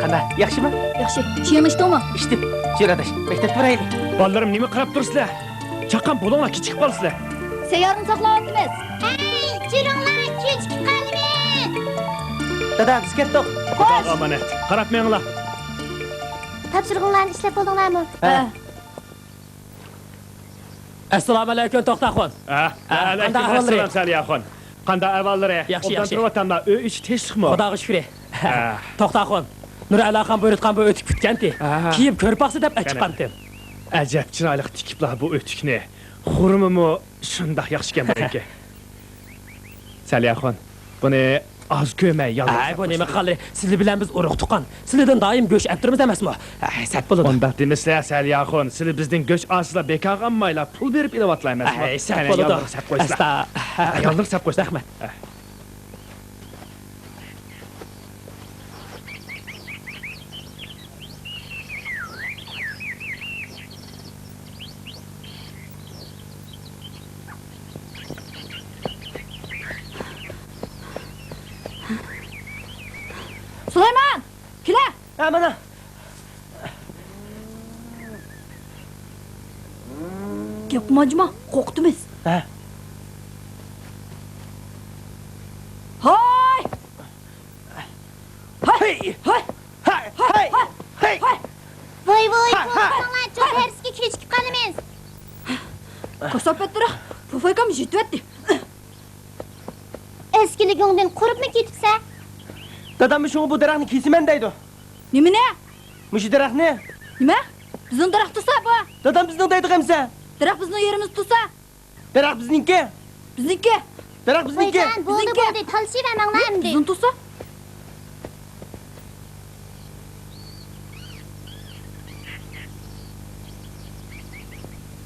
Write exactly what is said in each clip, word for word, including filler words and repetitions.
ۋە، ياخشىمۇ؟ ياخشى. چېيىڭنى ئىچتىڭمۇ؟ ئىچتىم. جۈر ئاداش، مەكتەپكە بارايلى. بالىلىرىم، نېمە قاراپ تۇرىسىلەر؟ چاققان بولۇڭلار، كېچىكىپ قالىسىلەر. سەييارىنى ساقلاۋاتىمىز. ھەي، جۈرۈڭلار، كېچىكىپ قالىمىز. دادا، بىز كەتتۇق. خۇداغا ئامانەت. قاراپ مېڭىڭلار. تاپشۇرۇقۇڭلارنى ئىشلەپ بولدۇڭلارمۇ؟ ھە. ئەسسالامۇئەلەيكۇم، توختاخۇن. ھە، ھە، قانداق ئەھۋاللىرى؟ ئەلەيكۇم ئەسسالام، سەلىياخۇن. قانداق ئەھۋاللىرى؟ ياخشى، ئوبدان ياخشى. تۇرۇۋاتاملا، ئۆي ئىچى تىنچلىقمۇ؟ خۇداغا شۈكرى. ھە. توختاخۇن، نۇرئەلاخان بۇيرۇتقان بۇ ئۆتۈك پۈتكەنتى. ھە. كىيىپ كۆرۈپ باقسا دەپ ئەچىققانتىم. ئەجەب چىرايلىق تىكىپلا بۇ ئۆتۈكنى. خۇرۇمىمۇ شۇنداق ياخشىكەن بۇنىڭكى. سەلىياخۇن، بۇنى ئاز كۆرمەي ياللىق. ھەي، بۇ نېمە قىلغانلىرى؟ سىلى بىلەن بىز ئۇرۇق تۇغقان. سىلىدىن دائىم گۆش ئەپ تۇرىمىز ئەمەسمۇ؟ ھەي، سەت بولىدۇ. ئۇنداق دېمىسىلە، سەلىياخۇن. سىلى بىزدىن گۆش ئالسىلا، بىكارغا ئالمايلا، پۇل بېرىپ ئېلىۋاتىلا ئەمەسمۇ؟ ھەي، سەت بولىدۇ. ياللىق سەپ قويسىلا. ئەستا. ياللىق سەپ قويسىلا. رەھمەت. سۇلايمان! كېلە! ھە، مانا. گەپ قىلما، جۇما، قورقۇتىمىز. ھە. ھاي! ھاي! ھاي! ھاي! ھاي! ھاي! ھاي! ۋاي ۋاي، ھاي! توختاڭلارچۇ، دەرسكە كېچىكىپ قالىمىز. كاساپەتلىرى، پوفايكام يېتىۋەتتى. ئەسكىلىكىڭدىن قۇرۇپمۇ كېتىپسەن؟ دادام مۇشۇڭا بۇ دەرەخنى كېسىمەن دەيدۇ. نېمىنى؟ مۇشۇ دەرەخنى. نېمە؟ بىزنىڭ دەرەخ تۇرسا بۇ؟ دادام بىزنىڭ دەيدۇ ئەمسە. دەرەخ بىزنىڭ يېرىمىزدە تۇرسا؟ دەرەخ بىزنىڭكى. بىزنىڭكى. دەرەخ بىزنىڭكى. ۋايجان، بولدى، بىزنىڭكى. بولدى، تالىشىۋەرمەڭلار ئەمدى. بىزنىڭ تۇرسا؟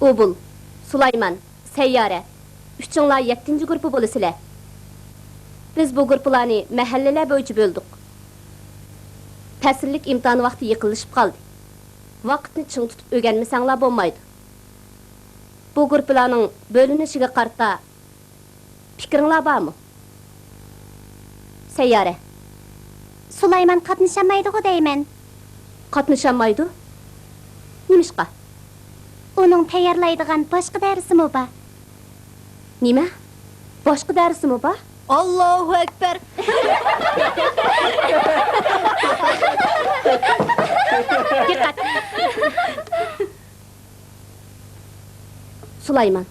ئوبۇل، سۇلايمان، سەييارە، ئۈچۈڭلار يەتتىنچى گۇرۇپپا بولىسىلەر. بىز بۇ گۇرۇپپىلارنى مەھەللىلەر بويىچە بۆلدۇق. پەسىللىك ئىمتىھان ۋاقتى يېقىنلىشىپ قالدى. ۋاقىتنى چىڭ تۇتۇپ ئۆگەنمىسەڭلار بولمايدۇ. بۇ گۇرۇپپىلارنىڭ بۆلۈنۈشىگە قارىتا پىكرىڭلار بارمۇ؟ سەييارە. سۇلايمان قاتنىشالمايدىغۇ دەيمەن. قاتنىشالمايدۇ؟ نېمىشقا؟ ئۇنىڭ تەييارلايدىغان باشقا دەرسىمۇ بار. نېمە؟ باشقا دەرسىمۇ بار؟ ئاللاھۇ ئەكبەر! دىققەت! سۇلايمان،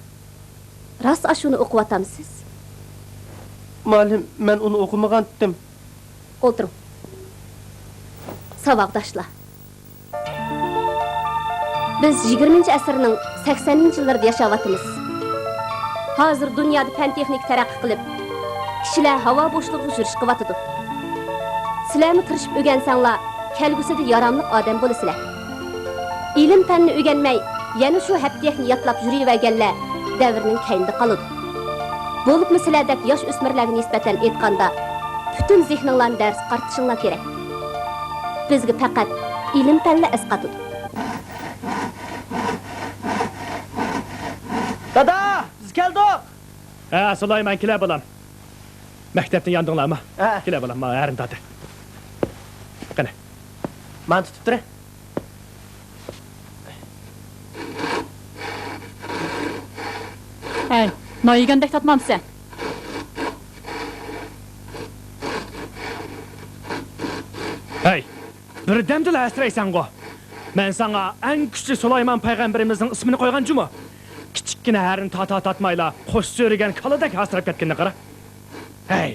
راست ئاشۇنى ئوقۇۋاتامسىز؟ مۇئەللىم، مەن ئۇنى ئوقۇمىغانتىم. ئولتۇرۇڭ. ساۋاقداشلار، بىز يىگىرمىنچى ئەسىرنىڭ سەكسەنىنچى يىللىرىدا ياشاۋاتىمىز. ھازىر دۇنيادا پەن-تېخنىكا تەرەققىي قىلىپ، كىشىلەر ھاۋا بوشلۇقىغا يۈرۈش قىلىۋاتىدۇ. سىلەرمۇ تىرىشىپ ئۆگەنسەڭلار، كەلگۈسىدە ياراملىق ئادەم بولىسىلەر. ئىلىم-پەننى ئۆگەنمەي، يەنە شۇ ھەپتىيەكنى يادلاپ يۈرۈۋەرگەنلەر دەۋرنىڭ كەينىدە قالىدۇ. بولۇپمۇ سىلەردەك ياش ئۆسمۈرلەرگە نىسبەتەن ئېيتقاندا، پۈتۈن زېھنىڭلارنى دەرسكە قارىتىشىڭلار كېرەك. بىزگە پەقەت ئىلىم-پەنلا ئەسقاتىدۇ. دادا، بىز كەلدۇق! ھە، سۇلايمان، كېلە بالام. مەكتەپتىن ياندىڭلارمۇ؟ ھە. كېلە بالام، ماڭا ھەرىنى تارتە. قېنى. مانا تۇتۇپ تۇرە. ھەي، نان يېگەندەك تارتمامسەن؟ ھەي، بىردەمدىلا ھەسىرەيسەنغۇ؟ مەن ساڭا ئەڭ كۈچلۈك سۇلايمان پەيغەمبىرىمىزنىڭ ئىسمىنى قويغانچىمۇ؟ كىچىككىنە ھەرىنى تارتا تارتمايلا، قوش سۆرىگەن كالىدەك ھاسىراپ كەتكىنىنى قارا. ھەي!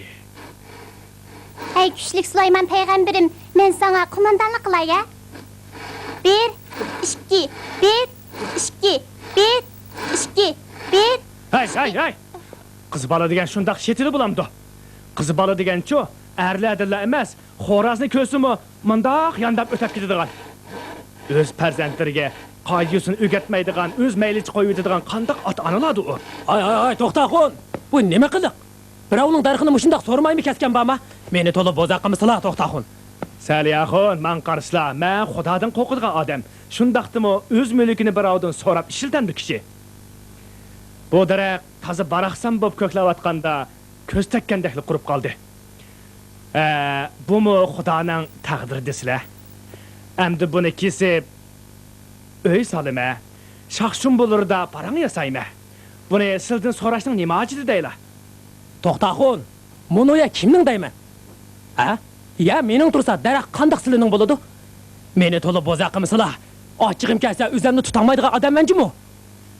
ھەي، كۈچلۈك سۇلايمان پەيغەمبىرىم، مەن ساڭا قوماندانلىق قىلاي ھە؟ بىر، ئىككى، بىر، ئىككى، بىر، ئىككى، بىر. ھەي، ھەي، ھەي! قىز بالا دېگەن شۇنداق شېتىلى بولامدۇ؟ قىز بالا دېگەنچۇ، ئەرلەردىنلا ئەمەس، خورازنى كۆرسىمۇ مۇنداق يانداپ ئۆتەپ كېتىدىغان. ئۆز پەرزەنتلىرىگە قائىدە-يوسۇن ئۆگەتمەيدىغان، ئۆز مەيلىچە قويۇۋېتىدىغان قانداق ئاتا-ئانىلاردۇ ئۇ؟ ھاي، ھاي، ھاي، توختاخۇن! بۇ نېمە قىلىق؟ بىراۋنىڭ دەرىخىنى مۇشۇنداق سورىمايمۇ كەسكەن بارمۇ؟ مېنى تولا بوزەك قىلمىسىلا، توختاخۇن! سەلىياخۇن، ماڭا قارىسىلا، مەن خۇدادىن قورقىدىغان ئادەم. شۇنداقتىمۇ ئۆز مۈلكىنى بىراۋدىن سوراپ ئىشلىتەمدۇ كىشى؟ بۇ دەرەخ تازا باراقسان بولۇپ كۆكلەۋاتقاندا، كۆز تەگكەندەكلا قۇرۇپ قالدى. ھە، بۇمۇ خۇدانىڭ تەقدىرى دېسىلە. ئەمدى بۇنى كېسىپ، ئۆي سالىمەن. شاخ-شۇم بولۇردا پاراڭ ياسايمەن. بۇنى سىلدىن سوراشنىڭ نېمە ھاجىتى دەيلا؟ توختاخۇن، مۇنۇ يەر كىمنىڭ دەيمەن؟ ھە؟ يەر مېنىڭ تۇرسا، دەرەخ قانداق سىلىنىڭ بولىدۇ؟ مېنى تولا بوزەك قىلمىسىلا. ئاچچىقىم كەلسە، ئۆزۈمنى تۇتالمايدىغان ئادەممەن جۇمۇ.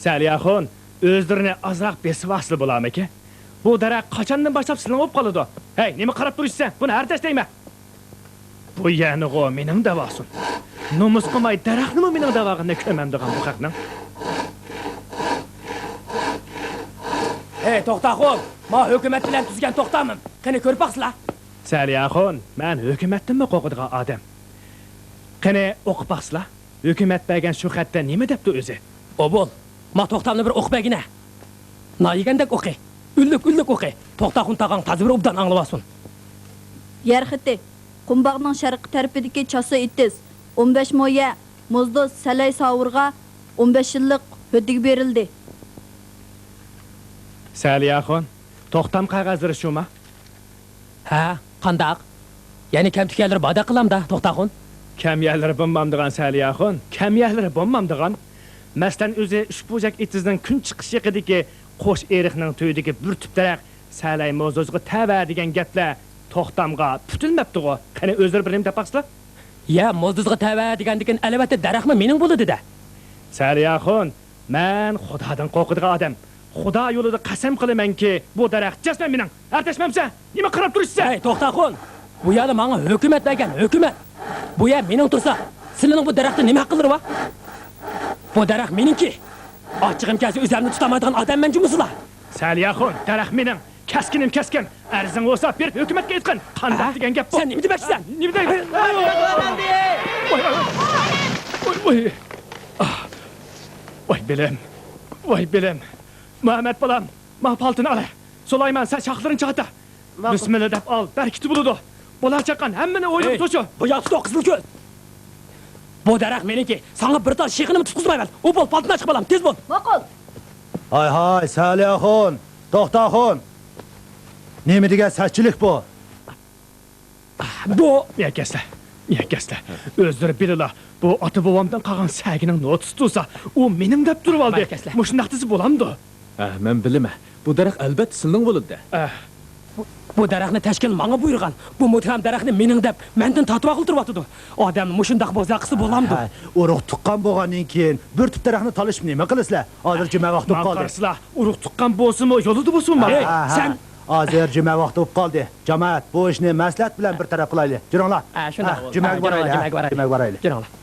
سەلىيەخۇن، ئۆزلىرىنى ئازراق بېسىۋالسىلا بولامىكىن؟ بۇ دەرەخ قاچاندىن باشلاپ سىلىنىڭ بولۇپ قالىدۇ؟ ھەي، نېمە قاراپ تۇرۇشسەن؟ بۇنى ھەر دەش دەيمەن. بۇ يەرنىغۇ مېنىڭ دەۋاسۇن. نومۇس قىلماي دەرەخنىمۇ مېنىڭ دەۋاغىنى كۆرمەمدىغان بۇ خەقنىڭ. ھەي، توختاخۇن! ما ھۆكۈمەت بىلەن تۈزگەن توختامىم. قېنى، كۆرۈپ باقسىلا. سەلىيەخۇن، مەن ھۆكۈمەتتىنمۇ قورقىدىغان ئادەم. قېنى، ئوقۇپ باقسىلا. ھۆكۈمەت بەرگەن شۇ خەتتە نېمە دەپتۇ ئۆزى؟ ئوبۇل، ما توختامنى بىر ئوقۇپ بەرگىنە. نان يېگەندەك ئوقۇي. ئۈنلۈك، ئۈنلۈك ئوقۇي. توختاخۇن تاغاڭ تازا بىر ئوبدان ئاڭلىۋالسۇن. يەر خېتى. قۇمباغنىڭ شەرقىي تەرىپىدىكى چاسا ئېتىز، ئون بەش مو يەر، موزدۇز سەلەي ساۋۇرغا ئون بەش يىللىق ھۆددىگە بېرىلدى. سەلىيەخۇن، توختام قەغەزلىرى شۇما؟ ھە، قانداق؟ يەنە كەمتۈك يەرلىرى باردەك قىلامدا، توختاخۇن؟ كەم يەرلىرى بولمامدىغان، سەلىيەخۇن، كەم يەرلىرى بولمامدىغان. مەسىلەن، ئۆزى ئۈچ بۇرجەك ئېتىزنىڭ كۈن چىقىش يېقىدىكى قوش ئېرىقنىڭ تۈۋىدىكى بىر تۈپ دەرەخ سەلەي موزدۇزغا تەۋە دېگەن گەپلەر توختامغا پۈتۈلمەپتىغۇ. قېنى، ئۆزلىرى بىر نېمە دەپ باقسىلا. يە، موزدۇزغا تەۋە دېگەندىكىن، ئەلۋەتتە، دەرەخمۇ مېنىڭ بولىدۇ-دە. سەلىيەخۇن، مەن خۇدادىن قورقىدىغان ئادەم. خۇدا يولىدا قەسەم قىلىمەنكى، بۇ دەرەخ جەزمەن مېنىڭ. ھەر دەشمەمسە، نېمە قاراپ تۇرۇشسەن؟ ھەي، توختاخۇن! بۇ يەرنى ماڭا ھۆكۈمەت بەرگەن، ھۆكۈمەت! بۇ يەر مېنىڭ تۇرسا، سىلىنىڭ بۇ دەرەختىن نېمە ھەققىلىرى بار؟ بۇ دەرەخ مېنىڭكى! ئاچچىقىم كەلسە، ئۆزۈمنى تۇتالمايدىغان ئادەممەن جۇمۇسىلا! سەلىيەخۇن، دەرەخ مېنىڭ! كەسكىنىم كەسكىن! ئەرزىڭ بولسا، بېرىپ ھۆكۈمەتكە ئېيتقىن! قانداق دېگەن گەپ بۇ؟ سەن نېمە دېمەكچىسەن؟ نېمە دەيمەن؟ ۋاي، ۋاي، ۋاي. ۋاي، ۋاي. ئاھ. ۋاي بېلىم، ۋاي بېلىم. مۇھەممەت بالام، ما پالتىنى ئال. سۇلايمان، سەن شاخلىرىنى چاتار. ماقۇل. بىسمىللا دەپ ئال، بەرىكىتى بولىدۇ. بالا چاققان ھەممىنى ئويلىدى توشۇ. بۇ ياقتا توق قىزىل كۆل. بۇ دەرەخ مېنىڭكى. ساڭا بىر تال شېخىنىمۇ تۇتقۇزمايمەن. ئوبۇل، پالتىنى ئاچ بالام، تېز بول. ماقۇل. ھاي ھاي، سەلىيەخۇن، توختاخۇن. نېمە دېگەن سەتچىلىك بۇ؟ بۇ مەكەسلە، مەكەسلە. ئۆزلىرى بىلىلا، بۇ ئاتا-بوۋامدىن قالغان سەگىنىڭ نوتىسى تۇرسا، ئۇ مېنىڭ دەپ تۇرۇۋالدى. مەكەسلە. مۇشۇنداق دېسە بولامدۇ؟ ھە، مەن بىلىمەن. بۇ دەرەخ ئەلۋەتتە سىلىنىڭ بولىدۇ. ئە. بۇ، بۇ دەرەخنى تەشكىل ماڭا بۇيرۇغان. بۇ مۇتتەھەم دەرەخنى مېنىڭ دەپ، مەندىن تارتىۋالغىلى تۇرۇۋاتىدۇ. ئادەمنى مۇشۇنداق بوزەك قىلسا بولامدۇ؟ ھە، ئۇرۇق تۇغقان بولغاندىن كېيىن بىر تۈپ دەرەخنى تالىشىپ نېمە قىلىسىلەر؟ ھازىر جۈمە ۋاقتى بولۇپ قالدى. قارىسىلا، ئۇرۇق تۇغقان بولسىمۇ يولىدا بولسۇن، ھە، ھە، ھە. سەن ھازىر جۈمە ۋاقتى بولۇپ قالدى. جامائەت، بۇ ئىشنى مەسلىھەت بىلەن بىر تەرەپ قىلايلى. جۈرۈڭلار. ھە، شۇنداق. ھە، جۈمەگە بارايلى، ھە، جۈمەگە بارايلى. جۈمەگە بارايلى. جۈرۈڭلار.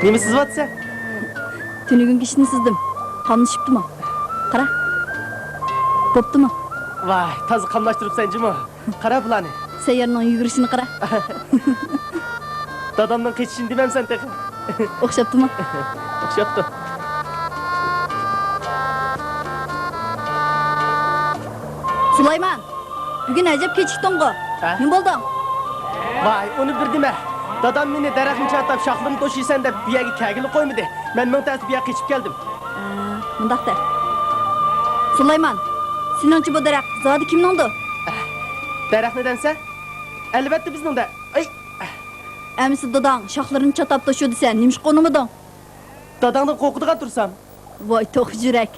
نېمە سىزىۋاتىسەن؟ تۈنۈگۈنكى ئىشنى سىزدىم. قاملىشىپتىمۇ؟ قارا. بوپتىمۇ؟ ۋاي، تازا قاملاشتۇرۇپسەن جۇمۇ. قارا بۇلارنى. سەييارنىڭ يۈگۈرۈشىنى قارا. دادامنىڭ قېچىشىنى دېمەمسەن تېخى. ئوخشاپتىمۇ؟ ئوخشاپتۇ. سۇلايمان، بۈگۈن ئەجەب كېچىكتىڭغۇ. ھە؟ نېمە بولدۇڭ؟ ۋاي، ئۇنى بىر دېمە. دادام مېنى دەرەخنى چاتاپ، شاخلىرىنى توشۇيسەن دەپ، بۇ يەرگە كەلگىلى قويمىدى. مەن مىڭ تەستە بۇ يەرگە قېچىپ كەلدىم. ئە، مۇنداق دە. سۇلايمان، سېنىڭچە بۇ دەرەخ زادى كىمنىڭدۇ؟ دەرەخنى دەمسە؟ ئەلۋەتتە بىزنىڭ دە. ئەي! ئەمىسە داداڭ شاخلىرىنى چاتاپ توشۇ دېسە، نېمىشقا ئۇنىمىدىڭ؟ داداڭدىن قورقىدىغان تۇرسام. ۋاي توخۇ يۈرەك،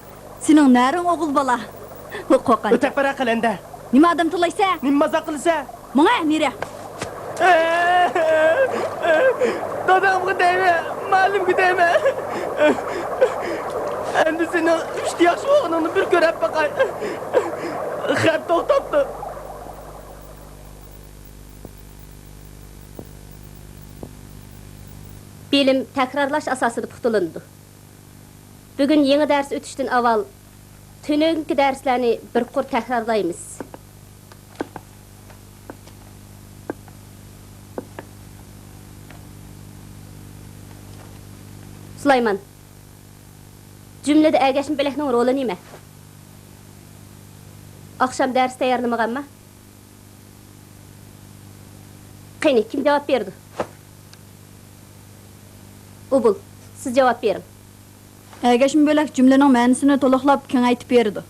سېنىڭ نەرىڭ ئوغۇل بالا. ۋاي قورققان. ئۆتەپ بەرە قەلەندە. نېمە ئادەم تىللايسەن؟ نېمە مازاق قىلىسەن؟ ماڭە نېرى. دادامغا دەيمەن، مۇئەللىمگە دەيمەن. ئەمدى سېنىڭ ئۈچتە ياخشى بولغىنىڭنى بىر كۆرۈپ باقاي. خەت توختاپتۇ. بىلىم تەكرارلاش ئاساسىدا پۇختىلىنىدۇ. بۈگۈن يېڭى دەرس ئۆتۈشتىن ئاۋۋال تۈنۈگۈنكى دەرسلەرنى بىر قۇر تەكرارلايمىز. سۇلايمان، جۈملىدە ئەگەشمە بۆلەكنىڭ رولى نېمە؟ ئاخشام دەرس تەييارلىمىغانما؟ قېنى، كىم جاۋاب بېرىدۇ؟ ئوبۇل، سىز جاۋاب بېرىڭ. ئەگەشمە بۆلەك جۈملىنىڭ مەنىسىنى تولۇقلاپ، كېڭەيتىپ بېرىدۇ.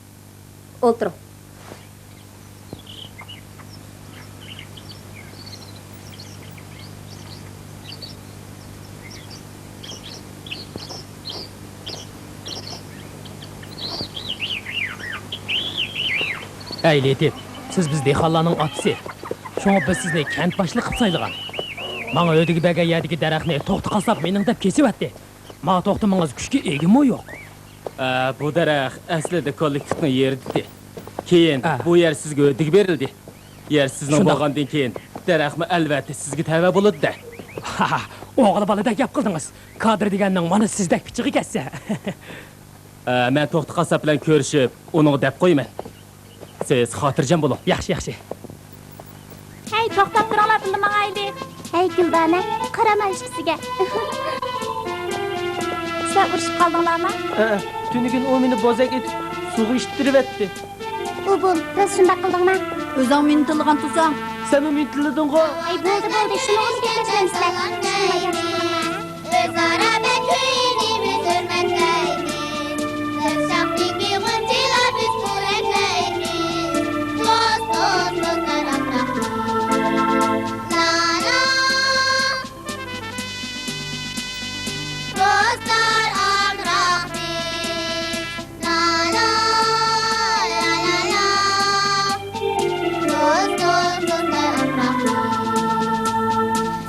ئولتۇرۇڭ. ئەي لېتىپ، سىز بىز دېھقانلارنىڭ ئاتىسى. شۇڭا بىز سىزنى كەنت باشلىقى قىلىپ سايلىغان. ماڭا ھۆددىگە بەرگەن يەردىكى دەرەخنى توختى قاسساپ مېنىڭ دەپ كېسىۋەتتى. ماڭا توختىمىڭىز كۈچكە ئىگىمۇ يوق. ئە، بۇ دەرەخ ئەسلىدە كوللېكتىپنىڭ يېرى ئىدى. كېيىن ئە. بۇ يەر سىزگە ھۆددىگە بېرىلدى. يەر سىزنىڭ شۇنداق. بولغاندىن كېيىن، دەرەخمۇ ئەلۋەتتە سىزگە تەۋە بولىدۇ-دە. ھا، ئوغۇل بالىدەك گەپ قىلدىڭىز. كادىر دېگەننىڭ مانا سىزدەك پىچىقى كەتسە. ئە، مەن توختى قاسساپ بىلەن كۆرۈشۈپ، ئۇنىڭغا دەپ قويىمەن. سىز خاتىرجەم بولۇڭ. ياخشى، ياخشى. ھەي، توختاپ تۇرۇڭلار، بىللە ماڭايلى. ھەي، گۈلدانە، قارىما ئىككىسىگە. سىلەر ئۇرۇشۇپ قالدىڭلارمۇ؟ ھەئە، تۈنۈگۈن ئۇ مېنى بوزەك ئېتىپ، سۇغا ئىتتىرىۋەتتى. ئۇ بۇ، راست شۇنداق قىلدىڭما؟ ئۆزۈڭ مېنى تىللىغان تۇرساڭ. سەنمۇ مېنى تىللىدىڭغۇ؟ ئەي، بولدى، بولدى، شۇنىڭغىمۇ گەپلەشمەمسىلەر. ئۆزئارا بەك كۆيۈنىمىز، ھۆرمەتلەيمىز. بىر شاختىكى غۇنچىلار بىز پورەكلەيمىز. دوست، دوست، دوستلار ئامراق. لالا. دوستلار ئامراق بىز. لالا، لالا، لالا. دوست، دوست، دوستلار ئامراق.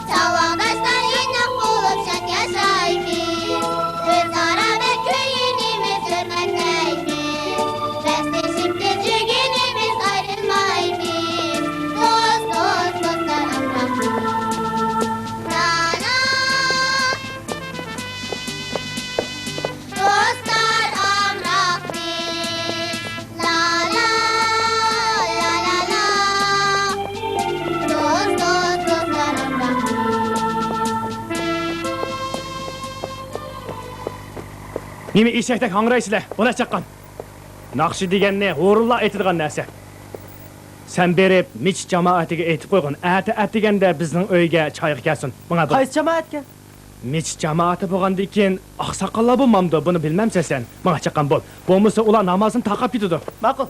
ساۋاقداشلار يېنىق بولۇپ شاد ياشايمىز. ئۆزئارا بەك كۆيۈنىمىز، ھۆرمەتلەيمىز. بەسلىشىپ كەچۈرگىنىمىز ئايرىلمايمىز. دوست، دوست، دوستلار ئامراق. لالا. دوستلار ئامراق بىز. لالا، لالا، لالا. دوست، دوست، دوستلار ئامراق بىز. نېمە ئېشەكتەك ھاڭرايسىلەر، بولا چاققان؟ ناخشا دېگەننى ھۇرۇنلار ئېيتىدىغان نەرسە. سەن بېرىپ مىچىت جامائىتىگە ئېيتىپ قويغىن، ئەتە ئەتىگەندە بىزنىڭ ئۆيگە چايغا كەلسۇن. ماڭا بۇ. قايسى جامائەتكە؟ مىچىت جامائىتى بولغاندىكىن ئاقساقاللار بولمامدۇ، بۇنى بىلمەمسەن سەن؟ ماڭا چاققان بول. بولمىسا ئۇلار نامازدىن تارقاپ كېتىدۇ. ماقۇل.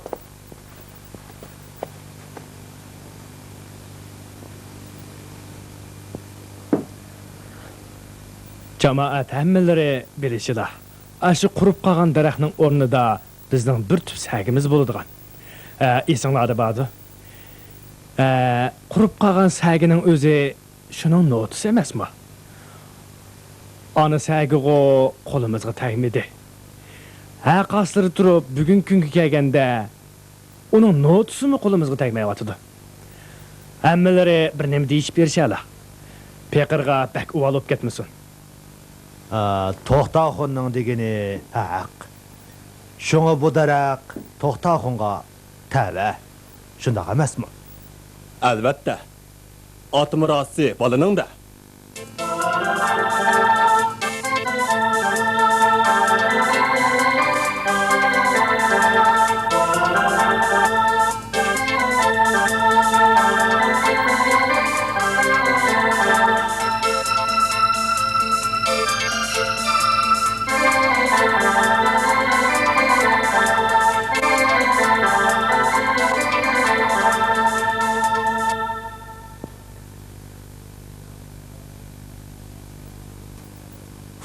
جامائەت ھەممىلىرى بىلىشىلا. ئاشۇ قۇرۇپ قالغان دەرەخنىڭ ئورنىدا بىزنىڭ بىر تۈپ سەگىمىز بولىدىغان. ھە، ئېسىڭلاردا باردۇ. ھە، قۇرۇپ قالغان سەگىنىڭ ئۆزى شۇنىڭ نوتىسى ئەمەسمۇ؟ ئانا سەگىغۇ قولىمىزغا تەگمىدى. ھەر قايسىلىرى تۇرۇپ بۈگۈنكى كۈنگە كەلگەندە، ئۇنىڭ نوتىسىمۇ قولىمىزغا تەگمەيۋاتىدۇ. ھەممىلىرى بىر نېمە دېيىشىپ بېرىشەلا. پېقىرغا بەك ئۇۋال بولۇپ كەتمىسۇن. ئا، توختاخۇننىڭ دېگىنى ھەق. شۇڭا بۇ دەرەخ توختاخۇنغا تەۋە. شۇنداق ئەمەسمۇ؟ ئەلۋەتتە. ئاتا مىراسى بالىنىڭ-دە.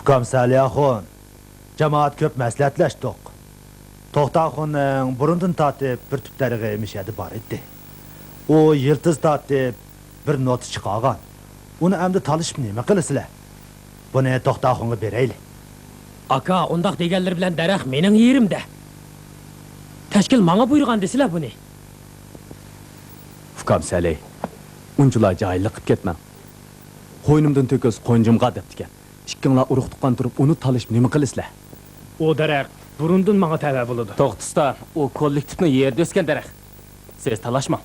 ئۇكام سەلى ئاخۇن، جامائەت كۆپ مەسلىھەتلەشتۇق. توختاخۇننىڭ بۇرۇندىن تارتىپ بىر تۈپ دەرىخى مۇشۇ يەردە بار ئىدى. ئۇ يىلتىز تارتىپ بىر نوتا چىقارغان. ئۇنى ئەمدى تالىشىپ نېمە قىلىسىلەر؟ بۇنى توختاخۇنغا بېرەيلى. ئاكا، ئۇنداق دېگەنلىرى بىلەن دەرەخ مېنىڭ يېرىمدە. تەشكىل ماڭا بۇيرۇغان دېسىلە بۇنى. ئۇكام سەلى، ئۇنچىلا جاھىللىق قىپ كەتمەڭ. قوينۇمدىن تۆكۈس قونجۇمغا دەپتىكەن. ئىككىڭلار ئۇرۇق-تۇغقان تۇرۇپ ئۇنى تالىشىپ نېمە قىلىسىلەر؟ ئۇ دەرەخ بۇرۇندىن ماڭا تەۋە بولىدۇ. توختىسا، ئۇ كوللېكتىپنىڭ يېرىدە ئۆسكەن دەرەخ. سىز تالاشماڭ.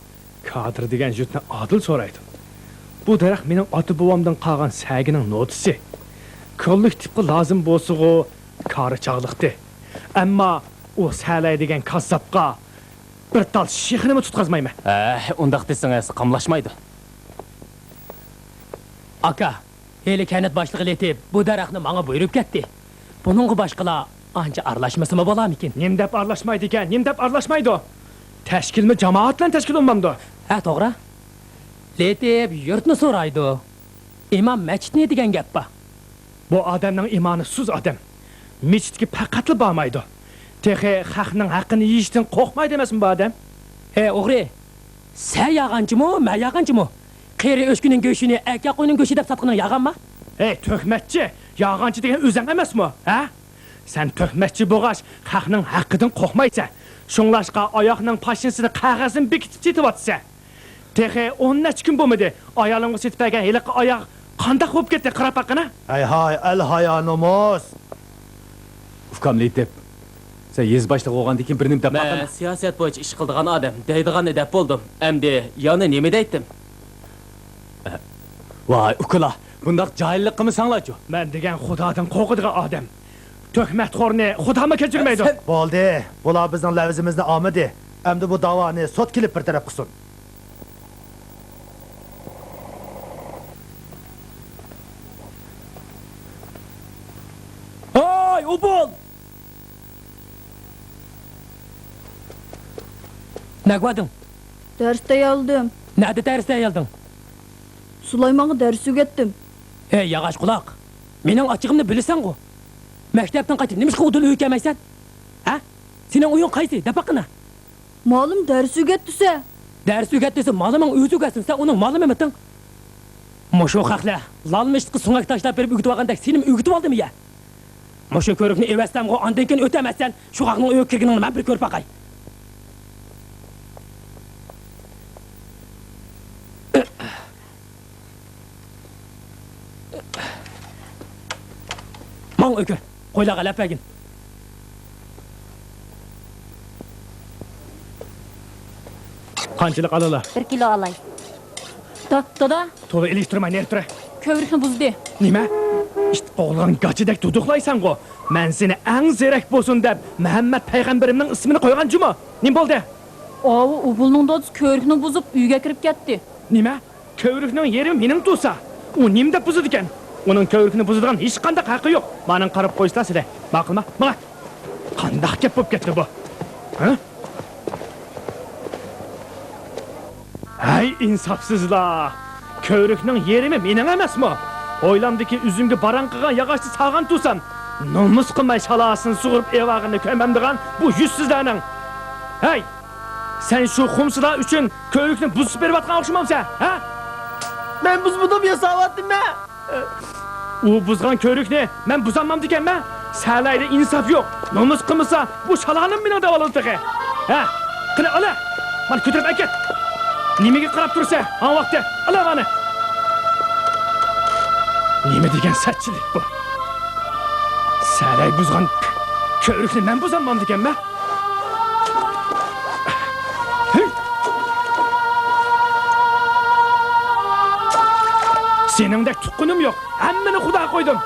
كادىر دېگەن يۇرتنى ئادىل سورايدۇ. بۇ دەرەخ مېنىڭ ئاتا-بوۋامدىن قالغان سەگىنىڭ نوتىسى. كوللېكتىپقا لازىم بولسىغۇ، كارى چاغلىقتى. ئەمما ئۇ سەلەي دېگەن كاززاپقا بىر تال شېخىنىمۇ تۇتقازمايمەن. ھە، ئۇنداق دېسىڭىز قاملاشمايدۇ. ئاكا، ھېلى كەنت باشلىقى لېتىپ بۇ دەرەخنى ماڭا بۇيرۇپ كەتتى. بۇنىڭغا باشقىلار ئانچە ئارىلاشمىسىمۇ بولارمىكىن؟ نېمە دەپ ئارىلاشمايدىكەن؟ نېمە دەپ ئارىلاشمايدۇ؟ تەشكىلمۇ جامائەت بىلەن تەشكىل بولمامدۇ؟ ھە، توغرا. لېتىپ يۇرتنى سورايدۇ، ئىمام مەچىتنى دېگەن گەپ بار. بۇ ئادەمنىڭ ئىمانى سۇس ئادەم. مەچىتكە پەقەتلا بارمايدۇ. تېخى خەقنىڭ ھەققىنى يېيىشتىن قورقمايدۇ ئەمەسمۇ بۇ ئادەم؟ ھەي ئوغرى! سەن يالغانچىمۇ، مەن يالغانچىمۇ؟ قېرى ئۆچكىنىڭ گۆشىنى ئەركەك قوينىڭ گۆشى دەپ ساتقىنىڭ يالغانما؟ ھەي تۆھمەتچى! يالغانچى دېگەن ئۆزۈڭ ئەمەسمۇ، ھە؟ سەن تۆھمەتچى بولغاچ، خەقنىڭ ھەققىدىن قورقمايسەن. شۇڭلاشقا ئاياغنىڭ پاشنىسىنى قەغەزدىن بېكىتىپ سېتىۋاتىسەن. تېخى ئون نەچچە كۈن بولمىدى، ئايالىڭغا سېتىپ بەرگەن ھېلىقى ئاياغ قانداق بولۇپ كەتتى، قاراپ باققىنا. ھەي ھاي، ئەل ھايا نومۇس! ئۇكام لېتىپ، سەن يېزا باشلىقى بولغاندىن كېيىن بىر نېمە دەپ باققىنا. مەن سىياسەت بويىچە ئىش قىلىدىغان ئادەم دەيدىغاننى دەپ بولدۇم. ئەمدى يەنە نېمە دەيتتىم؟ ۋاي ئۇكىلار، بۇنداق جاھىللىق قىلمىساڭلارچۇ. مەن دېگەن خۇدادىن قورقىدىغان ئادەم. تۆھمەتخورنى خۇدامۇ كەچۈرمەيدۇ. سەن بولدى، بۇلار بىزنىڭ لەۋزىمىزنى ئالمىدى. ئەمدى بۇ داۋانى سوت كېلىپ بىر تەرەپ قىلسۇن. ھاي ئوبۇل! نەگە باردىڭ؟ دەرس تەييارلىدىم. نەدە دەرس تەييارلىدىڭ؟ سۇلايمانغا دەرس ئۆگەتتىم. ھەي ياغاچ قۇلاق، مېنىڭ ئاچچىقىمنى بىلىسەنغۇ. مەكتەپتىن قايتىپ نېمىشقا ئۇدۇل ئۆيگە كەلمەيسەن؟ ھە؟ سېنىڭ ئۆيۈڭ قايسى؟ دەپ باققىنا. مۇئەللىم دەرس ئۆگەت دېسە. دەرس ئۆگەت دېسە مۇئەللىمىڭ ئۆزى ئۆگەتسۇن، سەن ئۇنىڭ مۇئەللىمىمىتىڭ؟ مۇشۇ خەقلەر لالما ئىشتىكى سۆڭەك تاشلاپ بېرىپ ئۆگىتىۋالغاندەك سېنىمۇ ئۆگىتىۋالدىمۇ يە؟ مۇشۇ كۆۋرۈكنى ئېۋەتسەمغۇ، ئاندىن كېيىن ئۆتەمەسسەن، شۇ خەقنىڭ ئۆيىگە كىرگىنىڭنى مەن بىر كۆرۈپ باقاي. ماڭ ئۆكۈر، قويلارغا لەپ بەرگىن. قانچىلىق ئالىلا؟ بىر كىلو ئالاي. دا-، دادا! تولا ئېلىشتۇرماي نېرى تۇرە. كۆۋرۈكنى بۇزدى. نېمە؟ ئىت قوغلىغان گاچىدەك دۇدۇقلايسەنغۇ؟ مەن سېنى ئەڭ زېرەك بولسۇن دەپ مۇھەممەد پەيغەمبىرىمنىڭ ئىسمىنى قويغان جۇمۇ؟ نېمە بولدى؟ ئاۋۇ ئوبۇلنىڭ دادىسى كۆۋرۈكنى بۇزۇپ ئۆيگە كىرىپ كەتتى. نېمە؟ كۆۋرۈكنىڭ يېرىمى مېنىڭ تۇرسا، ئۇ نېمە دەپ بۇزىدىكەن؟ ئۇنىڭ كۆۋرۈكىنى بۇزىدىغان ھېچقانداق ھەققى يوق. مانا قاراپ قويسىلا سىلەر. ماقۇلما، ماڭا. قانداق گەپ بولۇپ كەتتى بۇ؟ ھە؟ ھەي ئىنساپسىزلار! كۆۋرۈكنىڭ يېرىمى مېنىڭ ئەمەسمۇ؟ ھويلامدىكى ئۈزۈمگە باراڭ قىلغان ياغاچنى سالغان تۇرسام، نومۇس قىلماي شالاسىنى سۇغۇرۇپ ئېۋارغىنى كۆرمەمدىغان بۇ يۈزسىزلەرنىڭ. ھەي! سەن شۇ خۇمسىلار ئۈچۈن كۆۋرۈكنى بۇزۇپ بېرىۋاتقان ئوخشىمامسەن، ھە؟ مەن بۇزمىدىم، ياساۋاتتىم مەن. ئۇ بۇزغان كۆۋرۈكنى مەن بۇزالمامدىكەنمەن؟ سەلەيدە ئىنساپ يوق. نومۇس قىلمىسا، بۇ شالانىمۇ مېنىڭ دەۋالىدۇ تېخى. ھە؟ قېنى، ئالا! مانا كۆتۈرۈپ ئەكەت. نېمىگە قاراپ تۇرسەن؟ ھاڭ ۋاقتى. ئالا مانا. نېمە دېگەن سەتچىلىك بۇ؟ سەلەي بۇزغان كۆۋرۈكنى مەن بۇزالمامدىكەنمەن؟ سېنىڭدەك تۇغقىنىم يوق، ھەممىنى خۇدا قويدۇم.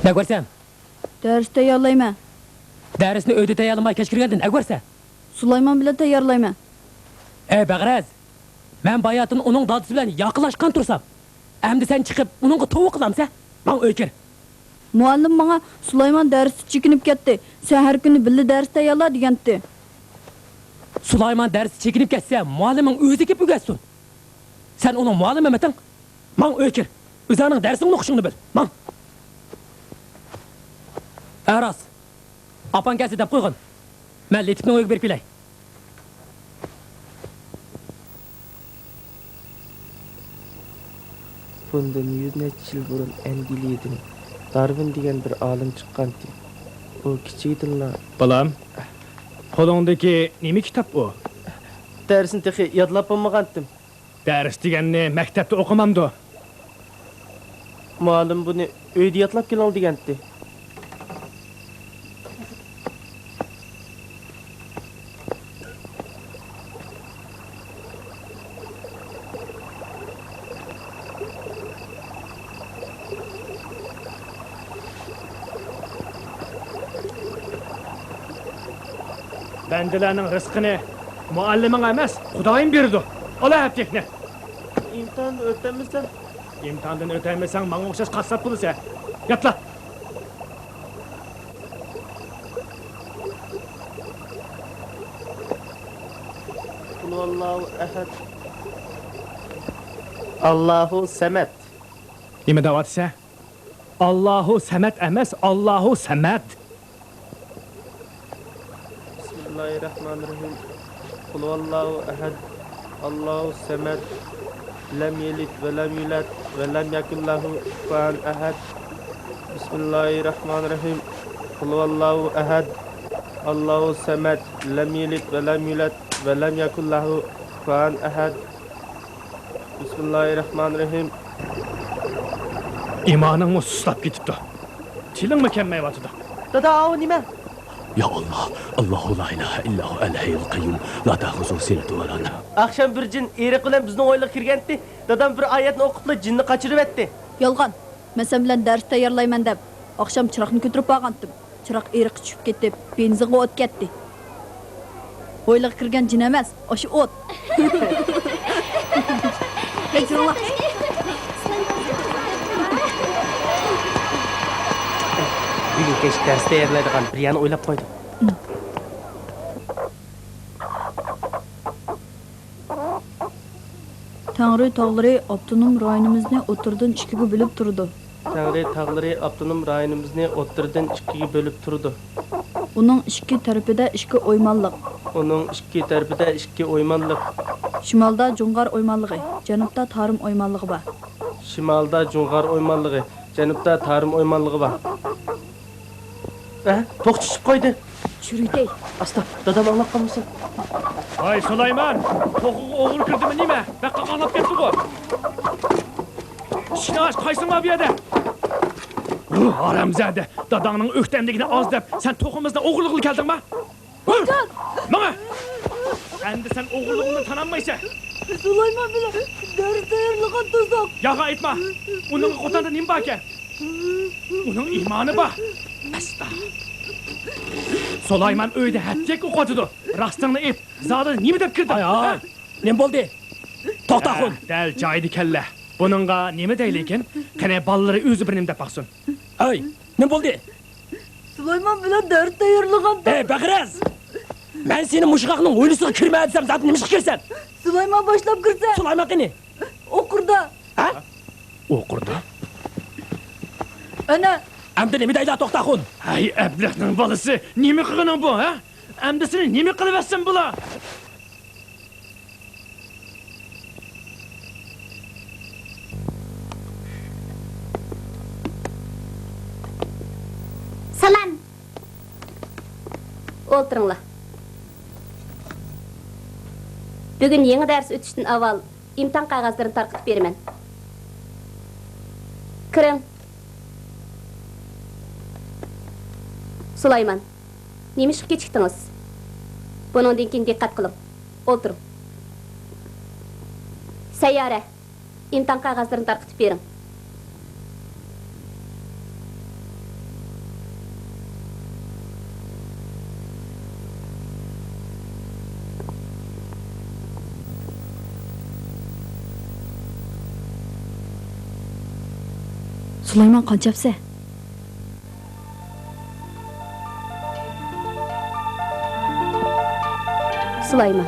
نەگە بارسەن؟ دەرس تەييارلايمەن. دەرسنى ئۆيدە تەييارلىماي كەچ كىرگەندە نەگە بارسەن؟ سۇلايمان بىلەن تەييارلايمەن. ئەي بەغرەز، مەن باياتىن ئۇنىڭ دادىسى بىلەن ياقىلاشقان تۇرسام، ئەمدى سەن چىقىپ ئۇنىڭغا توۋا قىلامسەن؟ ماڭ ئۆيگە كىر. مۇئەللىم ماڭا سۇلايمان دەرستىن چېكىنىپ كەتتى، سەن ھەر كۈنى بىللە دەرس تەييارلا دېگەنتى. سۇلايمان دەرستىن چېكىنىپ كەتسە مۇئەللىمىڭ ئۆزى كېلىپ ئۆگەتسۇن. سەن ئۇنىڭ مۇئەللىمىمىتىڭ؟ ماڭ ئۆيگە كىر. ئۆزۈڭنىڭ دەرسىڭنى ئوقۇشۇڭنى بىل. ماڭ. ھە راست. ئاپاڭ كەلسە دەپ قويغىن. مەن لېتىپنىڭ ئۆيىگە بېرىپ كېلەي. بۇندىن يۈز نەچچە يىل بۇرۇن ئەنگلىيەدىن دارۋىن دېگەن بىر ئالىم چىققانتى. ئۇ كىچىكىدىنلا. بالام، قولۇڭدىكى نېمە كىتاب ئۇ؟ دەرسنى تېخى يادلاپ بولمىغانتىم. دەرس دېگەننى مەكتەپتە ئوقۇمامدۇ؟ مۇئەللىم بۇنى ئۆيدە يادلاپ كېلىڭ دېگەنتى. بەندىلەرنىڭ رىزقىنى مۇئەللىمىڭ ئەمەس، خۇدايىم بېرىدۇ. ئالا ھەپتىكنى. ئىمتىھاندىن ئۆتەلمىسەم؟ ئىمتىھاندىن ئۆتەلمىسەڭ، ماڭا ئوخشاش قاسساپ بولىسەن. ياتلا. قۇلھۇۋاللاھۇ ئەھەد. ئاللاھۇ سەمەد. نېمە دەۋاتىسەن؟ ئاللاھۇ سەمەد ئەمەس، ئاللاھۇ سەمەد. بىسمىللاھىررەھمانىررەھىم. قۇلھۇۋاللاھۇ ئەھەد. ئاللاھۇ سەمەد. لەم يەلىد ۋە لەم يۇلەد ۋە لەم يەكۇن لەھۇ كۇفۇۋەن ئەھەد. بىسمىللاھىررەھمانىررەھىم. قۇلھۇۋاللاھۇ ئەھەد. ئاللاھۇ سەمەد. لەم يەلىد ۋە لەم يۇلەد ۋە لەم يەكۇن لەھۇ كۇفۇۋەن ئەھەد. بىسمىللاھىررەھمانىررەھىم. ئىمانىڭمۇ سۇسلاپ كېتىپتۇ. تىلىڭمۇ كەلمەيۋاتىدۇ. دادا، ئاۋۇ نېمە؟ يا ئاللا، ئاللاھۇ لا ئىلاھە ئىللاھۇ ئەل ھەييۇل قەييۇم، لا تەخۇزۇھۇ سىنەتۇ ۋە لا نەۋم. ئاخشام بىر جىن ئېرىق بىلەن بىزنىڭ ھويلىغا كىرگەنتى. دادام بىر ئايەتنى ئوقۇپلا جىننى قاچۇرۇۋەتتى. يالغان. مەن سەن بىلەن دەرس تەييارلايمەن دەپ، ئاخشام چىراغنى كۆتۈرۈپ بارغانتىم. چىراغ ئېرىققا چۈشۈپ كېتىپ، بېنزىنغا ئوت كەتتى. ھويلىغا كىرگەن جىن ئەمەس، ئاشۇ ئوت. ھەي، تۇرۇڭلار. بۈگۈن كەچ دەرس تەييارلايدىغان بىر يەرنى ئويلاپ قويدۇم. تەڭرى تاغلىرى ئاپتونوم رايونىمىزنى ئوتتۇرىدىن ئىككىگە بۆلۈپ تۇرىدۇ. تەڭرى تاغلىرى ئاپتونوم رايونىمىزنى ئوتتۇرىدىن ئىككىگە بۆلۈپ تۇرىدۇ. ئۇنىڭ ئىككى تەرىپىدە ئىككى ئويمانلىق. ئۇنىڭ ئىككى تەرىپىدە ئىككى ئويمانلىق. شىمالدا جۇڭغار ئويمانلىقى، جەنۇبتا تارىم ئويمانلىقى بار. شىمالدا جۇڭغار ئويمانلىقى، جەنۇبتا تارىم ئويمانلىقى بار. ھە؟ توختىتىپ قويدى. چۈشۈرۈۋېتەي. ئاستا، دادام ئاڭلاپ قالمىسۇن. ۋاي سۇلايمان، توخۇغا ئوغرى كىردىمۇ نېمە؟ بەك قاقاقلاپ كەتتىغۇ. ئىشىكنى ئاچ، قايسىڭلار بۇ يەردە؟ ھارامزادە، داداڭنىڭ ئۆكتەملىكىنى ئاز دەپ، سەن توخۇمىزنى ئوغرىلىغىلى كەلدىڭما؟ ھە؟ ماڭا! ئەمدى سەن ئوغرىلىقىڭدىن تانالمايسەن. سۇلايمان بىلەن دەرس تەييارلىغان تۇزاق. ياغا ئېيتما. ئۇنىڭغا قوتاندا نېمە باركەن؟ ئۇنىڭ ئىمانى بار. ئەستا. سۇلايمان ئۆيدە ھەتتەك ئوقۇۋاتىدۇ. راستىڭنى ئېيت، زادى نېمە دەپ كىردىڭ؟ ئاي، ئاي. ھە؟ نېمە بولدى؟ توختاخۇن. ھە، دەل جايىدا كەللە. بۇنىڭغا نېمە دەيلىكىن؟ قېنى، بالىلىرى ئۆزى بىر نېمە دەپ باقسۇن. ئەي، نېمە بولدى؟ سۇلايمان بىلەن دەرس تەييارلىغاندا. ئەي، بەغرەز! مەن سېنى مۇشۇ خەقنىڭ ھويلىسىغا كىرمە دېسەم، زادى نېمىشقا كىرىسەن؟ سۇلايمان باشلاپ كىرسە. سۇلايمان قېنى؟ ئوقۇردا. ھە؟ ئوقۇردا؟ ئەنە. ئەمدى نېمە دەيلا، توختاخۇن؟ ھەي، ئەبلەخنىڭ بالىسى، نېمە قىلغىنىڭ بۇ، ھە؟ ئەمدى سېنى نېمە قىلىۋەتسۇن بۇلار؟ سالام. ئولتۇرۇڭلار. بۈگۈن يېڭى دەرس ئۆتۈشتىن ئاۋۋال ئىمتىھان قەغەزلىرىنى تارقىتىپ بېرىمەن. كىرىڭ. سۇلايمان، نېمىشقا كېچىكتىڭىز؟ بۇنىڭدىن كېيىن دىققەت قىلىڭ. ئولتۇرۇڭ. سەييارە، ئىمتىھان قەغەزلىرىنى تارقىتىپ بېرىڭ. سۇلايمان، قانچە ئەپسە؟ سۇلايمان،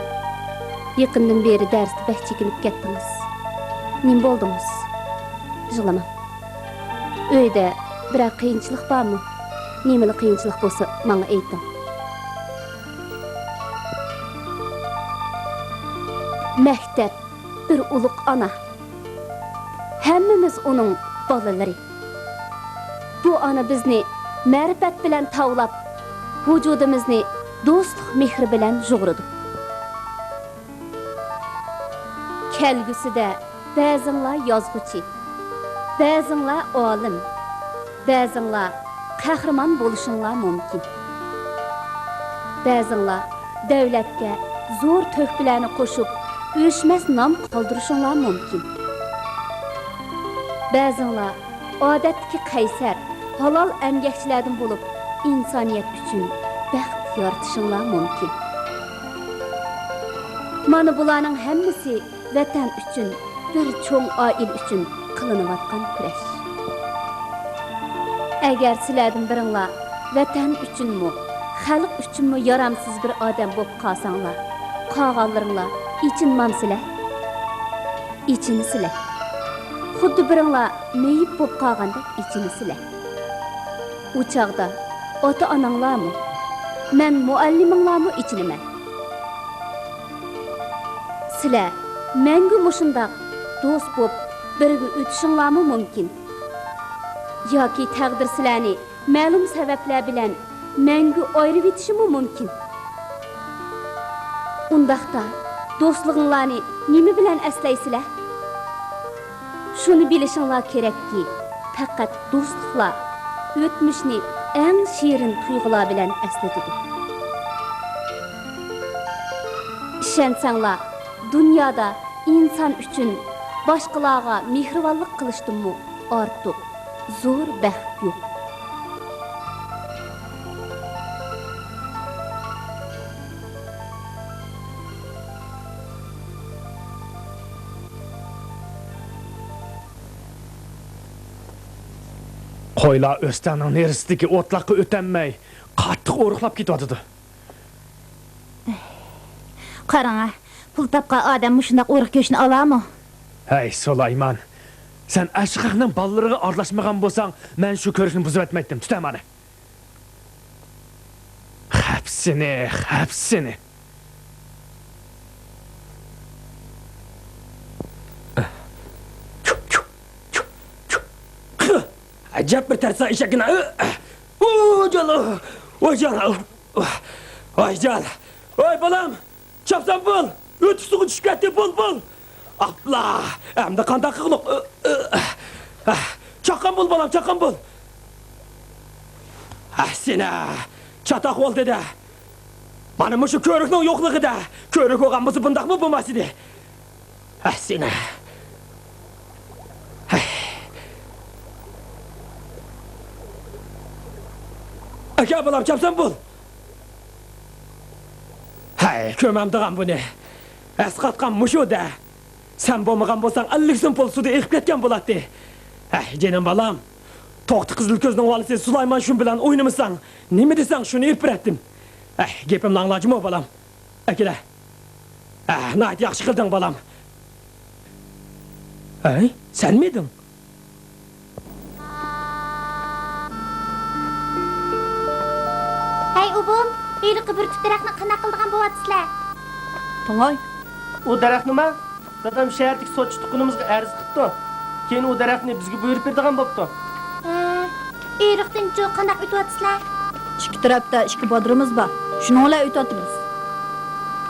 يېقىندىن بېرى دەرستە بەك چېكىنىپ كەتتىڭىز. نېمە بولدىڭىز؟ يىغلىماڭ. ئۆيدە بىرەر قىيىنچىلىق بارمۇ؟ نېمىلا قىيىنچىلىق بولسا، ماڭا ئېيتىڭ. مەكتەپ، بىر ئۇلۇغ ئانا. ھەممىمىز ئۇنىڭ بالىلىرى. بۇ ئانا بىزنى مەرىپەت بىلەن تاۋلاپ، ۋۇجۇدىمىزنى دوستلۇق مېھرى بىلەن يۇغۇرىدۇ. كەلگۈسىدە بەزىڭلار يازغۇچى، بەزىڭلار ئالىم، بەزىڭلار قەھرىمان بولۇشۇڭلار مۇمكىن. بەزىڭلار دۆلەتكە زور تۆھپىلەرنى قوشۇپ، ئۆچمەس نام قالدۇرۇشۇڭلار مۇمكىن. بەزىڭلار ئادەتتىكى قەيسەر، ھالال ئەمگەكچىلەردىن بولۇپ، ئىنسانىيەت ئۈچۈن بەخت يارىتىشىڭلار مۇمكىن. مانا بۇلارنىڭ ھەممىسى ۋەتەن ئۈچۈن، بىر چوڭ ئائىلە ئۈچۈن قىلىنىۋاتقان كۈرەش. ئەگەر سىلەردىن بىرىڭلار ۋەتەن ئۈچۈنمۇ، خەلق ئۈچۈنمۇ يارامسىز بىر ئادەم بولۇپ قالساڭلار، قالغانلىرىڭلار ئېچىنمامسىلەر؟ ئېچىنىسىلەر. خۇددى بىرىڭلار مېيىپ بولۇپ قالغاندەك ئېچىنىسىلەر. ئۇ چاغدا ئاتا-ئاناڭلارمۇ، مەن مۇئەللىمىڭلارمۇ ئېچىنىمەن. سىلەر مەڭگۈ مۇشۇنداق دوست بولۇپ بىرگە ئۆتۈشۈڭلارمۇ مۇمكىن. ياكى تەقدىر سىلەرنى مەلۇم سەۋەبلەر بىلەن مەڭگۈ ئايرىۋېتىشىمۇ مۇمكىن. ئۇنداقتا دوستلۇقۇڭلارنى نېمە بىلەن ئەسلەيسىلەر؟ شۇنى بىلىشىڭلار كېرەككى، پەقەت دوستلۇقلار ئۆتمۈشنى ئەڭ شېرىن تۇيغۇلار بىلەن ئەسلىتىدۇ. ئىشەنسەڭلار، دۇنيادا ئىنسان ئۈچۈن باشقىلارغا مېھرىبانلىق قىلىشتىنمۇ ئارتۇق زور بەخت يوق. قويلار ئۆستەڭنىڭ نېرىسىدىكى ئوتلاققا ئۆتەلمەي، قاتتىق ئورۇقلاپ كېتىۋاتىدۇ. قاراڭا، پۇل تاپقان ئادەم مۇشۇنداق ئورۇق گۆشنى ئالامۇ؟ ھەي، سۇلايمان، سەن ئاشۇ خەقنىڭ بالىلىرىغا ئارىلاشمىغان بولساڭ، مەن شۇ كۆۋرۈكنى بۇزۇۋەتمەيتتىم. تۇتە مانا. خەپ سېنى، خەپ سېنى. ئەجەب بىر تەرسا ئېشەككىنا. ۋايجان، ۋايجان، ۋايجان. ۋاي بالام، چاپسان بول. ئۆتۈك سۇغا چۈشۈپ كەتتى، بول، بول. ئاپلا، ئەمدى قانداق قىلغۇلۇق؟ چاققان بول بالام، چاققان بول. ئەسلىنە، چاتاق بولدى-دە. مانا مۇشۇ كۆۋرۈكنىڭ يوقلۇقىدا كۆۋرۈك بولغان بولسا بۇنداقمۇ بولماس ئىدى. ئەسلىنە. ئاكا بالام، چاپسان بول. ھەي، كۆمەمدىغان بۇنى. ئەسقاتقان مۇشۇ-دە. سەن بولمىغان بولساڭ، ئەللىك سوم پۇل سۇدا ئېقىپ كەتكەن بولاتتى. ھەي، جېنىم بالام. توختى قىزىل كۆزنىڭ بالىسى سۇلايمان شۇم بىلەن ئوينىمىساڭ، نېمە دېسەڭ، شۇنى ئېلىپ بېرەتتىم. ھەي، گېپىمنى ئاڭلاجىمۇ، بالام؟ ئەكېلە. ئەھ، ناھايىتى ياخشى قىلدىڭ، بالام. ھەي، سەنمىدىڭ؟ ھەي، ئوبۇل، ھېلىقى بىر تۈپ دەرەخنى قانداق قىلىدىغان بوۋاتىسىلەر؟ توڭاي. ئۇ دەرەخنىما؟ دادام شەھەردىكى سوتچى تۇغقىنىمىزغا ئەرز قىپتۇ. كېيىن ئۇ دەرەخنى بىزگە بۇيرۇپ بېرىدىغان بوپتۇ. ھە، ئېرىقتىنچۇ قانداق ئۆتۈۋاتىسىلەر؟ ئىككى تەرەپتە ئىككى بادىرىمىز بار. شۇنىڭ بىلەن ئۆتۈۋاتىمىز.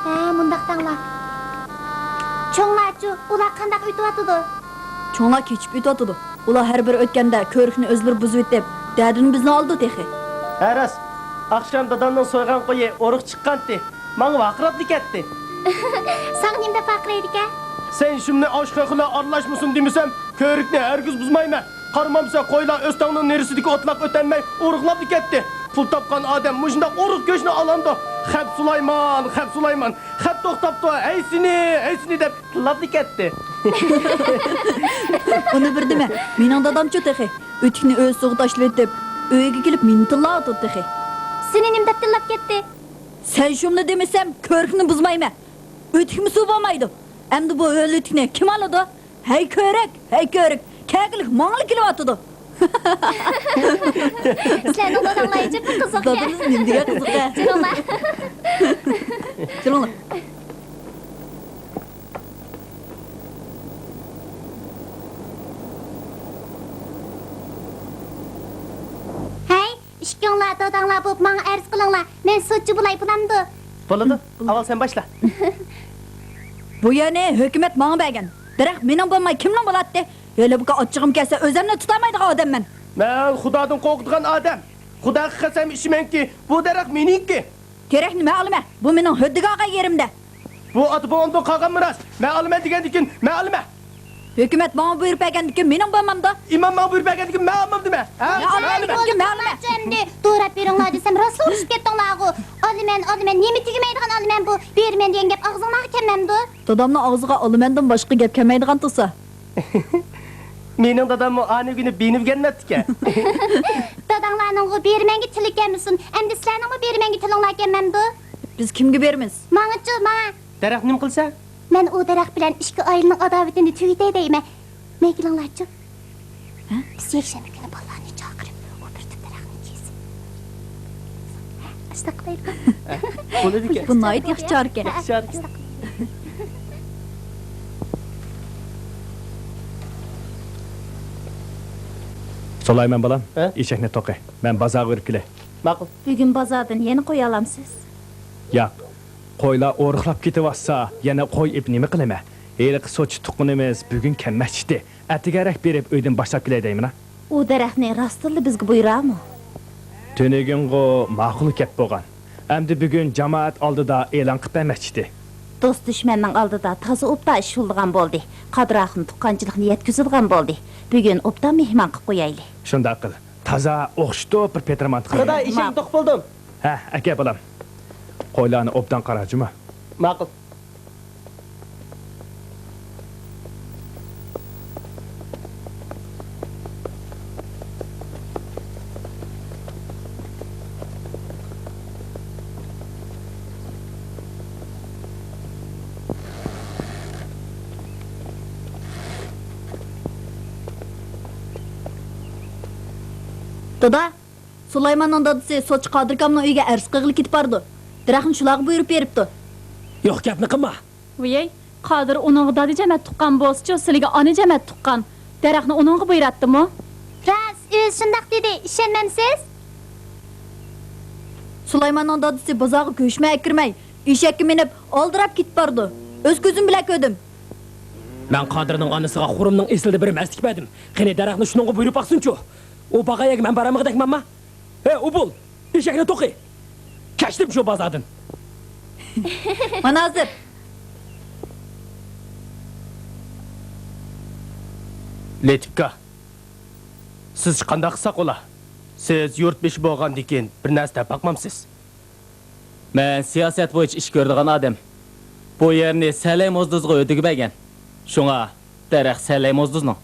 ھە، مۇنداق دەڭلار. چوڭلارچۇ، ئۇلار قانداق ئۆتۈۋاتىدۇ؟ چوڭلار كېچىپ ئۆتۈۋاتىدۇ. ئۇلار ھەر بىر ئۆتكەندە كۆۋرۈكنى ئۆزلىرى بۇزۇۋېتىپ، دەردىنى بىزنى ئالىدۇ تېخى. ھە، راست. ئاخشام دادامنىڭ سويغان قويى ئورۇق چىققانتى. ماڭا ۋارقىراپلا كەتتى. ساڭا نېمە دەپ ۋارقىرايدىكەن؟ سەن شۇمنى ئاشۇ خەقلەر ئارىلاشمىسۇن دېمىسەم، كۆۋرۈكنى ھەرگىز بۇزمايمەن. قارىمامسەن، قويلار ئۆستەڭنىڭ نېرىسىدىكى ئوتلاققا ئۆتەلمەي ئورۇقلاپلا كەتتى. پۇل تاپقان ئادەم مۇشۇنداق ئورۇق گۆشنى ئالامدۇ؟ خەپ سۇلايمان، خەپ سۇلايمان، خەپ توختاپتۇ، ھەي سېنى، ھەي سېنى دەپ تىللاپلا كەتتى. ئۇنى بىر دېمە، مېنىڭ دادامچۇ تېخى ئۆتۈكنى ئۆز سۇغا تاشلىۋېتىپ، ئۆيىگە كېلىپ مېنى تىللاۋاتىدۇ تېخى. سېنى نېمە دەپ تىللاپ كەتتى؟ سەن شۇمنى دېمىسەم، كۆۋرۈكنى بۇزمايمەن. ئۆتۈكمۇ سۇ بولمايدۇ. ئەمدى بۇ ھۆل ئۆتۈكنى كىم ئالىدۇ؟ ھەي كۆۋرۈك، ھەي كۆۋرۈك، كەلگۈلۈك ماڭىلا كېلىۋاتىدۇ. سىلەرنىڭ داداڭلار ئەجەبمۇ قىزىق. دادىمىز نېمە دېگەن قىزىق-ھە. جېنىڭلار. جېنىڭلار. ھەي، ئىككىڭلار داداڭلار بولۇپ ماڭا ئەرز قىلىڭلار، مەن سوتچى بولاي، بولامدۇ؟ بولىدۇ، ئاۋۋال سەن باشلا. بۇ يەرنى ھۆكۈمەت ماڭا بەرگەن. دەرەخ مېنىڭ بولماي كىمنىڭ بولاتتى؟ ھېلى بۇكا ئاچچىقىم كەلسە ئۆزۈمنى تۇتالمايدىغان ئادەممەن. مەن خۇدادىن قورقىدىغان ئادەم. خۇداغا قەسەم ئىچىمەنكى، بۇ دەرەخ مېنىڭكى. كېرەكنى مەن ئالىمەن. بۇ مېنىڭ ھۆددىگە ئالغان يېرىمدە. بۇ ئاتا-بوۋامدىن قالغان مىراس. مەن ئالىمەن دېگەندىكىن، مەن ئالىمەن. ھۆكۈمەت ماڭا بۇيرۇپ بەرگەندىكىن مېنىڭ بولمامدۇ؟ ئىمام ماڭا بۇيرۇپ بەرگەندىكىن مەن ئالمامدىمەن؟ ھە؟ مەن ئالمامدىمەن. ئەمدى دوراپ بېرىڭلار دېسەم، راستلا ئۇرۇشۇپ كەتتىڭلارغۇ. ئالىمەن، ئالىمەن، نېمە تۈگىمەيدىغان ئالىمەن بۇ؟ بېرىمەن دېگەن گەپ ئاغزىڭلارغا كەلمەمدۇ؟ دادامنىڭ ئاغزىغا ئالىمەندىن باشقا گەپ كەلمەيدىغان تۇرسا. مېنىڭ داداممۇ ئانىگۈنى بېنىۋگەنمەپتىكەن. داداڭلارنىڭغۇ بېرىمەنگە تىلى كەلمىسۇن. ئەمدى سىلەرنىڭمۇ بېرىمەنگە تىلىڭلار كەلمەمدۇ؟ بىز كىمگە بېرىمىز؟ ماڭىچۇ، ماڭا. دەرەخنى نېمە قىلىسەن؟ مەن ئۇ دەرەخ بىلەن ئىككى ئائىلىنىڭ ئاداۋىتىنى تۈگىتەي دەيمەن. مەن كېلىڭلارچۇ. ھە؟ بىز يەكشەنبە كۈنى بالىلارنى چاقىرىپ، ئۇ بىر تۈپ دەرەخنى كېسىپ. ھە، ئاشۇنداق قىلايلىقمۇ؟ ھە، بولىدىكەن. بۇ ناھايىتى ياخشى چارىكەن. ياخشى چارىكەن. سۇلايمان بالام، ھە؟ ئېشەكنى توقۇ. مەن بازارغا بېرىپ كېلەي. ماقۇل. بۈگۈن بازاردىن يەنە قوي ئالامسىز؟ ياق. قويلار ئورۇقلاپ كېتىۋاتسا، يەنە قوي ئېلىپ نېمە قىلىمەن؟ ھېلىقى سوتچى تۇغقىنىمىز بۈگۈن كەلمەكچىدى. ئەتىگەنرەك بېرىپ ئۆيدىن باشلاپ كېلەي دەيمىنا. ئۇ دەرەخنى راستتىنلا بىزگە بۇيرامۇ؟ تۈنۈگۈنغۇ ماقۇل گەپ بولغان. ئەمدى بۈگۈن جامائەت ئالدىدا ئېلان قىلىپ بەرمەكچىدى. دوست-دۈشمەننىڭ ئالدىدا تازا ئوبدان ئىش يولىغان بولدى. قادىر ئاخۇن تۇغقانچىلىقنى يەتكۈزىدىغان بولدى. بۈگۈن ئوبدان مېھمان قىلىپ قويايلى. شۇنداق قىل. تازا ئوخشىتىپ بىر پېتىرمان قىلىمەن. دادا، ئېشەكنى توقۇپ بولدۇم. ھە، ئەكە بالام. قويلارنى ئوبدان قارا جۇمۇ. ماقۇل. دادا، سۇلايماننىڭ دادىسى سوتچى قادىركامنىڭ ئۆيىگە ئەرز قىلغىلى كېتىپ بارىدۇ. دەرەخنى شۇلارغا بۇيرۇپ بېرىپتۇ. يوق گەپنى قىلما. ۋىيەي، قادىر ئۇنىڭغا دادا جەمەت تۇغقان بولسىچۇ، سىلىگە ئانا جەمەت تۇغقان. دەرەخنى ئۇنىڭغا بۇيراتتىمۇ؟ راست، ئۆزى شۇنداق دېدى، ئىشەنمەمسىز؟ سۇلايماننىڭ دادىسى بازارغا گۆشمۇ ئەكىرمەي، ئېشەككە مىنىپ، ئالدىراپ كېتىپ بارىدۇ. ئۆز كۆزۈم بىلەن كۆردۈم. مەن قادىرنىڭ ئانىسىغا خۇرۇمنىڭ ئېسىلىدا بىر مەستلىك بەردىم. قېنى، دەرەخنى شۇنىڭغا بۇيرۇپ باقسۇنچۇ. ئۇ بارغان يەرگە مەن بارالمىغۇدەكمەنما؟ ھە، ئوبۇل! ئېشەكنى توقۇ! كەچتىم شۇ بازاردىن! مانا ھازىر! لېتىپكا، سىز قانداق قىلساق بولا؟ سىز يۇرت بېشى بولغاندىكىن بىر نەرسە دەپ باقمامسىز؟ مەن سىياسەت بويىچە ئىش كۆرىدىغان ئادەم. بۇ يەرنى سەلەي موزدۇزغا ھۆددىگە بەرگەن. شۇڭا دەرەخ سەلەي موزدۇزنىڭ.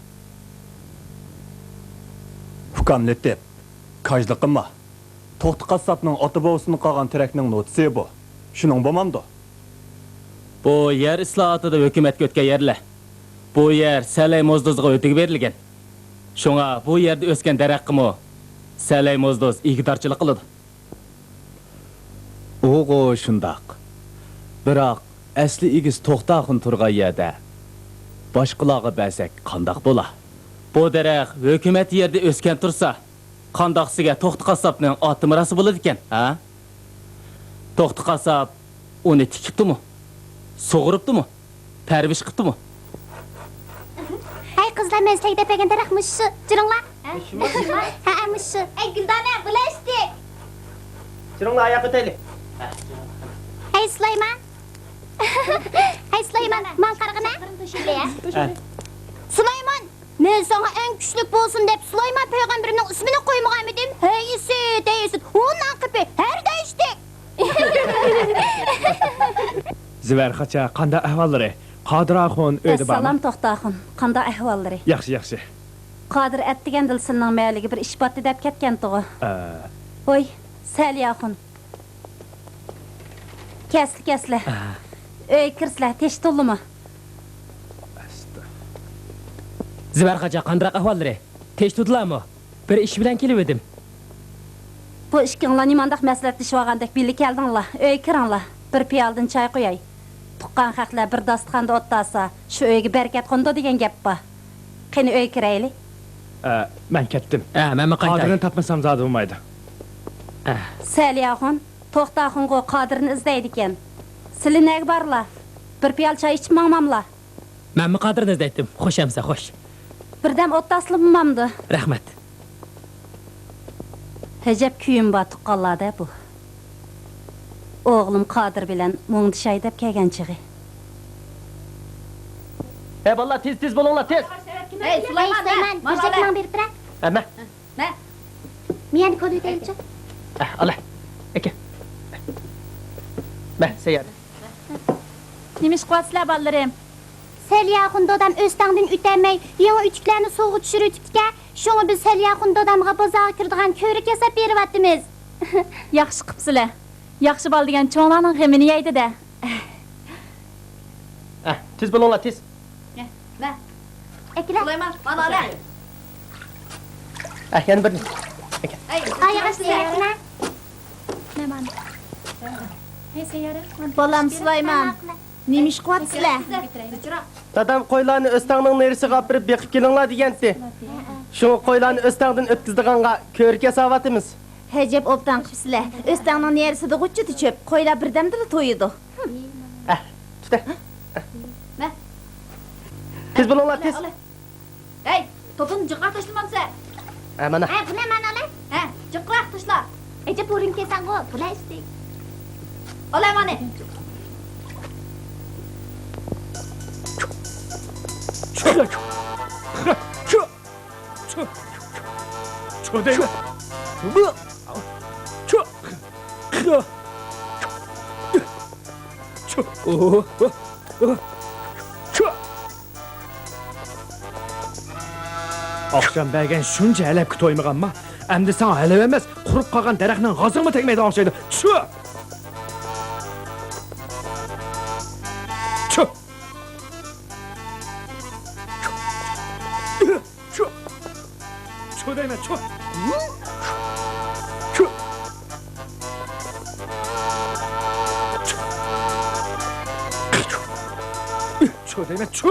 ئۇكام لېتىپ، كاجلىق قىلما. توختى قاسساپنىڭ ئاتا-بوۋىسىدىن قالغان تېرەكنىڭ نوتىسى بۇ. شۇنىڭ بولمامدۇ؟ بۇ يەر ئىسلاھاتىدا ھۆكۈمەتكە ئۆتكەن يەرلەر. بۇ يەر سەلەي موزدۇزغا ھۆددىگە بېرىلگەن. شۇڭا بۇ يەردە ئۆسكەن دەرەخكىمۇ سەلەي موزدۇز ئىگىدارچىلىق قىلىدۇ. ئۇغۇ شۇنداق. بىراق، ئەسلى ئىگىسى توختى ئاخۇن تۇرغان يەردە باشقىلارغا بەرسەك قانداق بولا؟ بۇ دەرەخ ھۆكۈمەت يەردە ئۆسكەن تۇرسا، قانداقسىگە توختى قاسساپنىڭ ئاتا مىراسى بولىدىكەن، ھە؟ توختى قاسساپ ئۇنى تىكىپتىمۇ؟ سۇغۇرۇپتىمۇ؟ پەرۋىش قىپتىمۇ؟ ھەي قىزلار، مەن سىلەرگە دەپ بەرگەن دەرەخ مۇشۇ. جۈرۈڭلار. ھە، ھە، مۇشۇ. ئەي گۈلدانە، بۇلاشتى. جۈرۈڭلار، ئاياققا ئۆتەيلى. ھەي سۇلايمان. ھەي سۇلايمان، ماڭا قارىغىنە. ھە. سۇلايمان، مەن ساڭا ئەڭ كۈچلۈك بولسۇن دەپ سۇلايمان پەيغەمبىرىمنىڭ ئىسمىنى قويمىغانمىدىم؟ ھەي ئىسىت، ھەي ئىسىت، ھۇ ناقىپى، ھەر دەيشتى. زىۋەر قاچا، قانداق ئەھۋاللىرى؟ قادىر ئاخۇن ئۆيدە بارمۇ؟ ئەسسالام توختى ئاخۇن، قانداق ئەھۋاللىرى؟ ياخشى، ياخشى. قادىر ئەتىگەندىلا سىلىنىڭ مەھەللىگە بىر ئىش بارتتى دەپ كەتكەنتىغۇ. ئە. ھوي، سەلى ئاخۇن. كەسلە، كەسلە. ئە. ئۆيگە كىرسىلە، تېشى تولىمۇ؟ ئەستا. زىۋەر قاچا، قانداق ئەھۋاللىرى؟ تېشى تولىمۇ؟ بىر ئىش بىلەن كېلىۋىدىم. بۇ ئىككىڭلار نېمانداق مەسلىھەتلىشىۋالغاندەك بىللە كەلدىڭلار؟ ئۆيگە كىرىڭلار، بىر پىيالىدىن چاي قۇياي. تۇغقان خەقلەر بىر داستىخاندا ئولتۇرسا، شۇ ئۆيگە بەرىكەت قونىدۇ دېگەن گەپ بار. قېنى، ئۆيگە كىرەيلى. ئە، مەن كەتتىم. ئە، مەنمۇ قايتاي. قادىرنى تاپمىسام زادى بولمايدۇ. ئە. سەلى ئاخۇن، توختى ئاخۇنغۇ قادىرنى ئىزدەيدىكەن. سىلى نەگە بارلا؟ بىر پىيالە چاي ئىچىپ ماڭماملا؟ مەنمۇ قادىرنى ئىزدەيتتىم. خوش ئەمسە، خوش. بىردەم ئولتۇرسىلا بولمامدۇ؟ رەھمەت. ئەجەب كۈيۈم بار تۇغقانلاردا بۇ. ئوغلۇم قادىر بىلەن مۇڭدىشاي دەپ كەلگەن چېغى. ھە، بالىلار، تېز، تېز بولۇڭلار، تېز! ھەي، سۇلايمان، سۇلايمان، مانا، بىر مانا، جەكنىڭ بېرىپ بېرە. ھە، مە. مە. مېنى كولىدەيچۇ. ھە، ئالا. ئەكە. مە، سەييارە. نېمە ئىش قىلىۋاتىسىلەر، بالىلىرىم؟ سەلىيەخۇن دادام ئۆستەڭدىن ئۆتەلمەي، يېڭى ئۆتۈكلەرنى سۇغا چۈشۈرۈۋېتىپتىكەن. شۇڭا بىز سەلىيەخۇن دادامغا بازارغا كىرىدىغان كۆۋرۈك ياساپ بېرىۋاتىمىز. ياخشى قىپسىلە. ياخشى بالا دېگەن چوڭلارنىڭ غېمىنى يەيدۇ-دە. ئە، تېز بولۇڭلار، تېز. مە، مە. ئەكىلە. سۇلايمان، مانا ئالە. ئە، يەنە بىرنى. ئەكەل. ھەي، ئاياغ ئاستى يەرسىنە. مەن مانا. ھەي، سەييارە. بالام سۇلايمان. نېمە ئىش قىلىۋاتىسىلەر؟ دادام قويلارنى ئۆستەڭنىڭ نېرىسىغا ئاپىرىپ بېقىپ كېلىڭلار دېگەنتى. شۇڭا قويلارنى ئۆستەڭدىن ئۆتكۈزىدىغانغا كۆۋرۈك ياساۋاتىمىز. ھەجەپ ئوبدان قىپسىلە. ئۆستەڭنىڭ نېرىسىدا غۇچچىدە چۆپ. قويلار بىردەمدىلا تويىدۇ. ئە، تۇتە. مە. تېز بولۇڭلار، تېز. ئالە. ھەي، توپىنى جىقراق تاشلىمامسەن؟ ھە، مانا. ھە، بۇنى مانا ئالە. ھە، جىقراق تاشلا. ئەجەب ھۇرۇن كەلسەڭغۇ، بۇلار ئىشتى. ئالە مانى. چۇ، چۇ، چۇ، چۇ، چۇ دەيمەن. چۇ، چۇ، چۇ، چۇ. ئاخشام بەرگەن شۇنچە ھەلەپكە تويمىغانما؟ ئەمدى ساڭا ھەلەپ ئەمەس، قۇرۇپ قالغان دەرەخنىڭ غازىغىمۇ تەگمەيدىغان ئوخشايدۇ. چۈ! چۈ! چۈ! چۈ دەيمەن، چۈ! چۈ! چۈ دەيمەن، چۈ!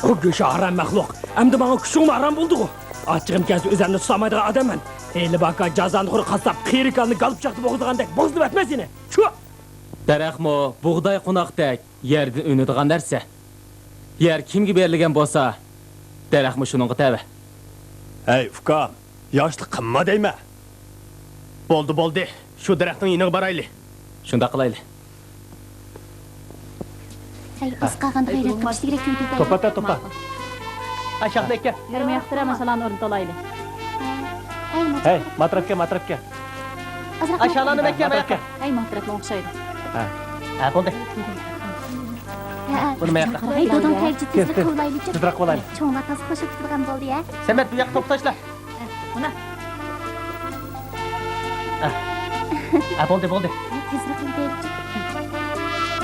ئۇ گۆشى ھارام مەخلۇق. ئەمدى ماڭا كۈچۈڭمۇ ھارام بولدىغۇ. ئاچچىقىم كەلسە ئۆزۈمنى تۇتالمايدىغان ئادەممەن. ھېلى باركا جازانىخور قاسساپ قېرى كالىنى گالپچاقتا بوغۇزلىغاندەك بوغۇزلىۋەتمە سېنى. چۈ! دەرەخمۇ بۇغداي قوناقتەك يەردىن ئۈنىدىغان نەرسە. يەر كىمگە بېرىلگەن بولسا، دەرەخمۇ شۇنىڭغا تەۋە. ھەي، ئۇكام، ياشلىق قىلما دەيمەن. بولدى، بولدى، شۇ دەرەخنىڭ يېنىغا بارايلى. شۇنداق قىلايلى. ھەي، ئاز قالغاندا غەيرەت قىلىش كېرەك، كۆيدۈرۈپ. توپا، توپا. ئاشاقنى ئەكەل. يەرمۇ ياقتۇرە، ماشالانى ئورنىتالايلى. ھەي، ماتراپكە، ماتراپكە. ئاشالانى بەككە ماياققا. ھەي، ماتراپنى ئوخشايدۇ. ھە. ھە، بولدى. ھە، بۇنى ماياققا. ھەي، دادام كەلگۈچە تېزرەك قىلايلىچۇ. تېزرەك قىلايلى. چوڭلار تازا خۇش بولۇپ كېتىدىغان بولدى، ھە. سەمەت، بۇ ياققا توختاشلا. مانا. ئە، بولدى، بولدى. تېزرەك قىلدى.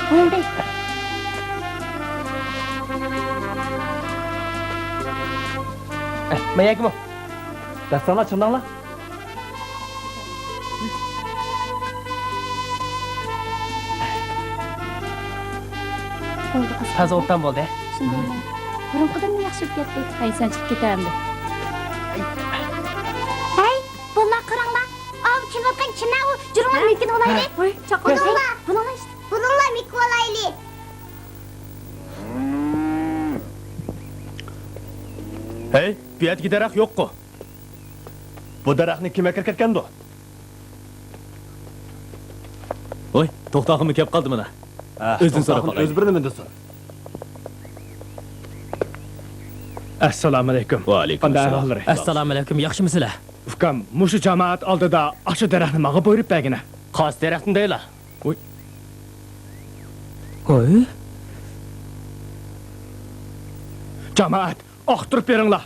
بولدى. ئە، مەيەگىمۇ. دەسساڭلار، چىڭداڭلار. بولدى، قىز. تازا ئوبدان بولدى. شۇنداق. بۇرۇنقىدىنمۇ ياخشى بولۇپ كەتتى. ھەي، سەن چىقىپ كېتە ئەمدى. ھەي، بالىلار قاراڭلار. ئاۋۇ كېلىۋاتقان كىم ئۇ؟ جۈرۈڭلار، مېكىنى بولايلى. ھەي، چاققان. بولۇڭلار، بولۇڭلار، بولۇڭلار، مېكى بولايلى. ھەي، بۇ يەردىكى دەرەخ يوققۇ؟ بۇ دەرەخنى كىم ئەكىرىپ كەتكەندۇ؟ ۋوي، توختاخۇنمۇ كەپ قالدى مانا. ھە، ئۆزىدىن سوراپ باقايلى. ئۆزى بىر نېمە دېسۇن. ئەسسالامۇئەلەيكۇم. ۋەئەلەيكۇم قانداق ئەسسالام. ئەھۋاللىرى؟ ئەسسالامۇئەلەيكۇم، ياخشىمۇسىلەر؟ ئۇكام، مۇشۇ جامائەت ئالدىدا ئاشۇ دەرەخنى ماڭا بۇيرۇپ بەرگىنە. قايسى دەرەخنى دەيلا؟ ۋوي. ھوي. جامائەت، ئاختۇرۇپ بېرىڭلار.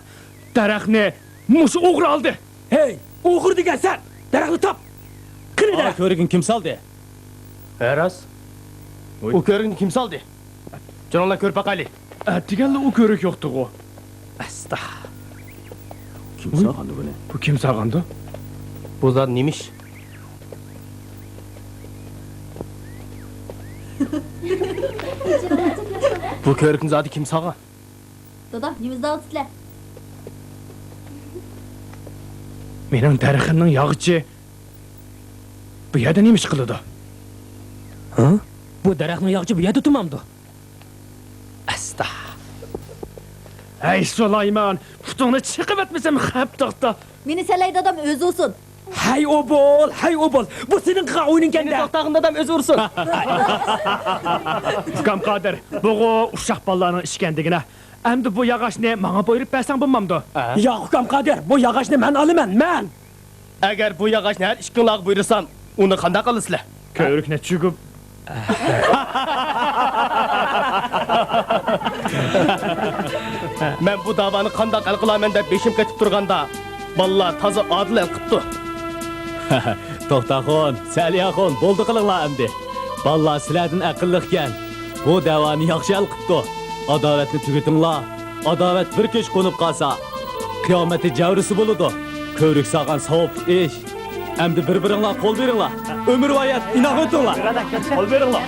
دەرەخنى مۇشۇ ئوغرى ئالدى. ھەي، ئوغرى دېگەن سەن! دەرەخنى تاپ! قېنى دەرەخ؟ كۆۋرۈكنى كىم سالدى؟ ھە، راست. ۋوي. ئۇ كۆۋرۈكنى كىم سالدى؟ جۈرۈڭلار كۆرۈپ باقايلى. ئەتىگەنلا ئۇ كۆۋرۈك يوقتىغۇ. ئەستا. كىم سالغاندۇ بۇنى؟ بۇ كىم سالغاندۇ؟ بۇ زادى نېمە ئىش؟ بۇ كۆۋرۈكنى زادى كىم سالغان؟ دادا، نېمە ئىزدەۋاتىسىلەر؟ مېنىڭ دەرىخىمنىڭ ياغىچى بۇ يەردە نېمە ئىش قىلىدۇ؟ ھە؟ بۇ دەرەخنىڭ ياغىچى بۇ يەردە تۇرمامدۇ؟ ئەستا. ھەي، سۇلايمان، پۇتۇڭنى چېقىۋەتمىسەم خەپ توختا. مېنى سەنلەي دادام ئۆزى ئۇرسۇن. ھەي ئوبۇل، ھەي ئوبۇل، بۇ سېنىڭ قىلغان ئويۇنۇڭكەن-دە. توختاغىن دادام، ئۆزى ئۇرسۇن. ئۇكام قادىر، بۇغۇ ئۇششاق بالىلارنىڭ ئىشىكەندىكىنە. ئەمدى بۇ ياغاچنى ماڭا بۇيرۇپ بەرسەڭ بولمامدۇ؟ ياق، ئۇكام قادىر، بۇ ياغاچنى مەن ئالىمەن، مەن. ئەگەر بۇ ياغاچنى ھەر ئىككىڭلارغا بۇيرۇسام، ئۇنى قانداق قىلىسىلەر؟ كۆۋرۈكنى چۈگۈپ. مەن بۇ داۋانى قانداق ھەل قىلارمەن دەپ بېشىم قېتىپ تۇرغاندا، بالىلار تازا ئادىل ھەل قىپتۇ. توختاخۇن، سەلىھەخۇن، بولدى قىلىڭلار ئەمدى. بالىلار سىلەردىن ئەقىللىقكەن. بۇ دەۋانى ياخشى ھەل قىپتۇ. ئاداۋەتنى تۈگىتىڭلار. ئاداۋەت بىر كېچە قونۇپ قالسا، قىيامەتتە جەۋرىسى بولىدۇ. كۆۋرۈك سالغان ساۋابلىق ئىش. ئەمدى بىر-بىرىڭلار قول بېرىڭلار. ئۆمۈرۋايەت، ئىناق ئۆتۈڭلار. قول بېرىڭلار.